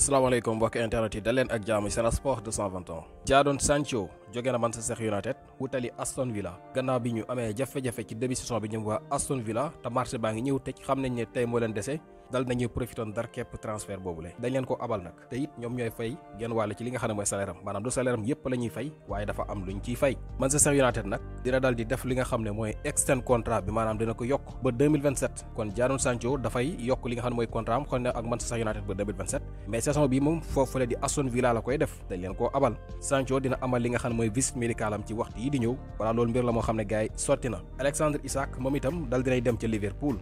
salaamaaleykum mbokki internet yi dal leen ak jaamu Sen Sport 221. Jadon Sancho jóge na Manchester United wutali Aston Villa gannaaw bi ñu amee jafe-jafe ci début saison bi ñoom waa Aston Villa te marché baa ngi ñëw tëj xam nañ ne tey moo leen dese dal nañuy profité dar képp transfert boobule dañ leen ko abal nag te it ñoom ñooy fay genn wàll ci li nga xam ne mooy salaire am maanaam du salaire am yépp la ñuy fay waaye dafa am luñ ciy fay. Manchester United nag dina dal di def li nga xam ne mooy extend contrat bi maanaam dina ko yokk ba 2027 kon Jadon Sancho dafay yokk li nga xam ne mooy contrat am kon ne ak Manchester United ba 2027 mais saison bi moom foofule di Aston Villa la koy def dañ leen koo abal. Sancho dina amal li nga xam ne mooy visite médicale am ci waxtu yi di ñëw voilà loolu mbir la moo xam ne gars yi sotti na. Isak moom itam dal dinay dem ca Liverpool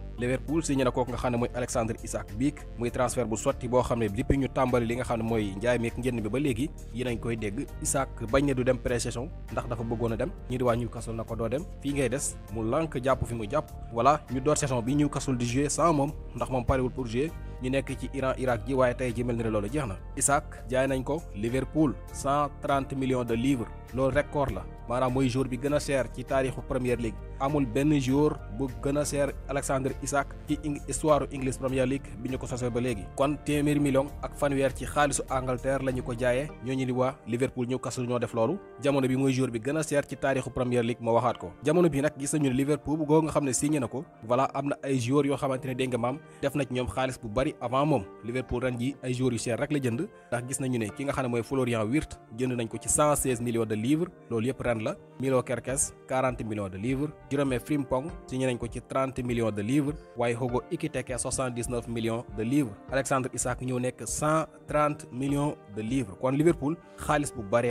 signé na kooku nga xam ne mooy Alexandre Isak biig muy transfert bu sotti boo xam ne depuis ñu tàmbali li nga xam ne mooy njaay meek njënd bi ba léegi yi nañ koy dégg Isak bañ ne du dem pré-saison ndax dafa bëggoon a dem ñi di waa Newcastle na ko doo dem fii ngay des mu lànk jàpp fi mu jàpp voilà ñu door saison bi Newcastle di jouer sans moom ndax moom parewul pour jouer ñu nekk ci Irak ji waaye tey ji mel ni loolu jeex na. Isak jaay nañ ko Liverpool 130 millions de livres loolu record la maanaam mooy joueur bi gën a cher ci taarixu Premier League amul benn joueur bu gën a cher Alexandre Isak ci histoire English Premier League bi ñu ko sosee ba léegi kon téeméeri million ak fanweer ci xaalisu Angleterre la ñu ko jaayee ñooñu di waa Liverpool Newcastle ñoo def loolu jamono bi mooy joueur bi gën a cher ci taarixu Premier League ma waxaat ko jamono bi nag gis nañu ne Liverpool bu goo nga xam ne signé na ko voilà am na ay joueurs yoo xamante ne dégg nga maam def na ci ñoom xaalis bu bari avant moom Liverpool ren ji ay joueurs yu cher rek la jënd ndax gis nañu ne ki nga xam ne mooy Florian Wirtz jënd nañ ko ci 116 millions de livres loolu yëpp ren la Milo Kerkez 40 millions de livres Jerome Frimpong signé nañ ko ci 30 millions de livres waaye Hugo Ekitike 79 millions de livres Alexandre Isak ñëw nekk 130 millions de livres kon Liverpool xaalis bu bari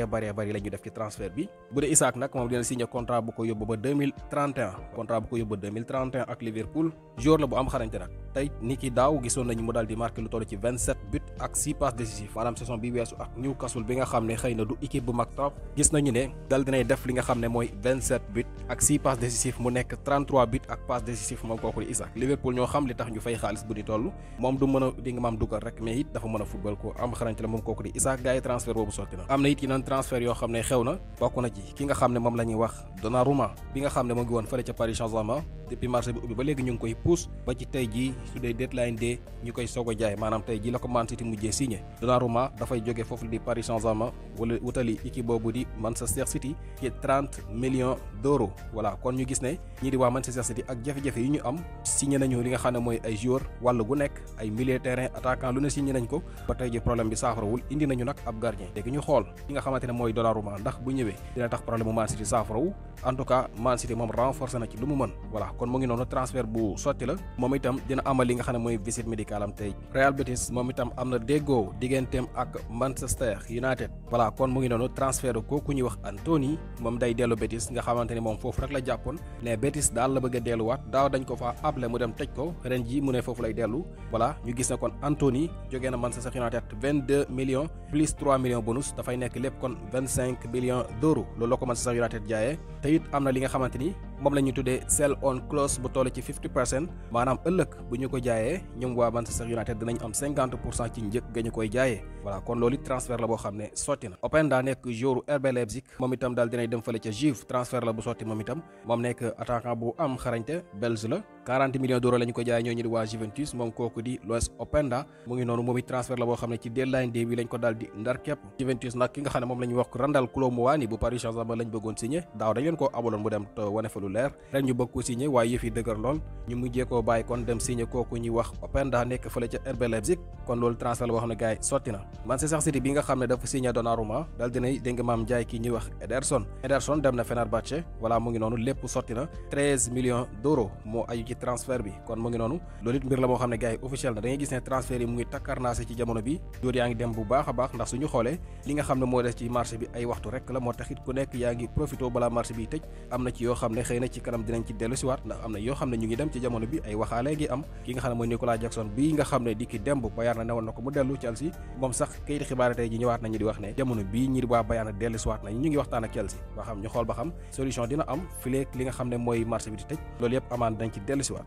la ñu def ci transfert bi bu dee Isak nag moom dina signé contrat bu ko yóbbu ba 2031 ak Liverpool joueur la bu am xarañte nag tey ni ki daaw gisoon nañu mu daal di marqué lu toll ci 27 buts ak 6 passes décisives maanaam saison bi weesu ak Newcastle bi nga xam ne xëy na du équipe bu mag trop gis nañu ne dal dinay def li nga xam ne mooy 27 buts ak 6 passes décisives mu nekk 33 buts ak passes décisives moom kooku di Isak Liverpool ñoo xam li tax ñu fay xaalis bu di toll moom du mën a di nga maam dugal rek mais it dafa mën a football ko am xarañte la moom kooku di Isak gars yi transfert boobu sotti na am na it yeneen transfert yoo xam ne xew na bokk na ci ki nga xam ne moom la ñuy wax Donnarumma bi nga xam ne moo ngi woon fële ca Paris Saint-Germain depuis marché bi ubbi ba léegi ñu ngi koy pousse ba ci tey jii su dee deadline day ñu koy soog a jaay maanaam tey jii la ko Man City mujjee signé Donnarumma dafay jóge foofu di Paris Saint-Germain wala wutali équipe boobu di Manchester City ci 30 millions d'euros voilà kon ñu gis ne ñii di waa Manchester City ak jafe-jafe yi ñu am signé nañu li nga xam ne mooy ay joueurs wàllu gu nekk ay milieu terrain attaquant lu ne signé nañ ko ba tey ji problème bi saafarawul indi nañu nag ab gardien léegi ñu xool li nga xamante ne mooy Donnarumma ndax bu ñëwee dina tax problème mu Man City saafarawu en tout cas Man City moom renforcé na ci lu mu mën voilà kon mu ngi noonu transfert bu sotti la moom itam dina amal li nga xam ne mooy visite médicale am tey Real Betis moom itam am na déggoo digganteem ak Manchester United voilà kon mu ngi noonu transfert kooku ñuy wax Anthony moom day dellu Betis nga xamante ne moom foofu rek la jàppoon ne Betis daal la bëgg a delluwaat daaw dañ ko fa able mu dem tëj ko ren ji mu ne foofu lay dellu voilà ñu gis ne kon Anthony jógee na Manchester United 22 millions plus 3 millions bonus dafay nekk lépp kon 25 millions d'euros loolu la ko Manchester United jaayee te it am na li nga xamante ni moom la ñu tuddee sell on clause bu toll ci 50% maanaam ëllëg bu ñu ko jaayee ñoom waa Manchester United dinañ am 50% ci njëg ga ñu koy jaayee voilà kon loolu transfert la boo xam ne sotti na. Openda nekk joueur RB Leipzig moom itam daal dinay dem fële ca Juve transfert la bu sotti moom itam moom nekk attaquant bu am xarañte belge la 40 millions d'euros la ñu ko jaayee ñoo ñu di waa Juventus moom kooku di Loïs Openda mu ngi noonu moom it transfert la boo xam ne ci deadline day bi lañ ko daal di ndar képp Juventus nag ki nga xam ne moom la ñuy wax Randal Kolo-Muani bu Paris Saint-Germain lañ bëggoon signé daaw dañ leen koo abaloon mu dem te wane fa lu leer ren ñu bëgg ko signé waaye yëf yi dëgër lool ñu mujjee koo bàyyi kon dem signé kooku ñuy wax Openda nekk fële ca RB Leipzig kon loolu transfert la boo xam ne gars yi sotti na. Manchester City bi nga xam ne dafa signé Donnarumma dal dinay dégg nga maam jaay kii ñuy wax Ederson dem na Fenerbahçe voilà mu ngi noonu lépp sotti na 13 millions d'euros moo aju ci transfert bi kon mu ngi noonu loolu it mbir la moo xam ne gars yi officiel na da ngay gis ne transfert yi mu ngi takkarnaase ci jamono bi dóor yaa ngi dem bu baax a baax ndax suñu xoolee li nga xam ne moo des ci marché bi ay waxtu rek la moo taxit ku nekk yaa ngi profité balaa marché bi tëj am na ci yoo xam ne xëy na ci kanam dinañ ci dellu siwaat ndax am na yoo xam ne ñu ngi dem ci jamono bi ay waxaale gi am ki nga xam ne mooy Nicolas Jackson bii nga xam ne di ki demb Bayern na newoon na ko mu dellu Chelsea moom sax kayiti xibaar tey ji ñëwaat nañu di wax ne jamono bii ñi waa Bayern dellu siwaat nañu ñu ngi waxtaan ak Chelsea ba xam ñu xool ba xam solution dina am fileeg li nga xam ne mooy marché bi di tëj loolu yëpp amaan dañ ci dellu siwaat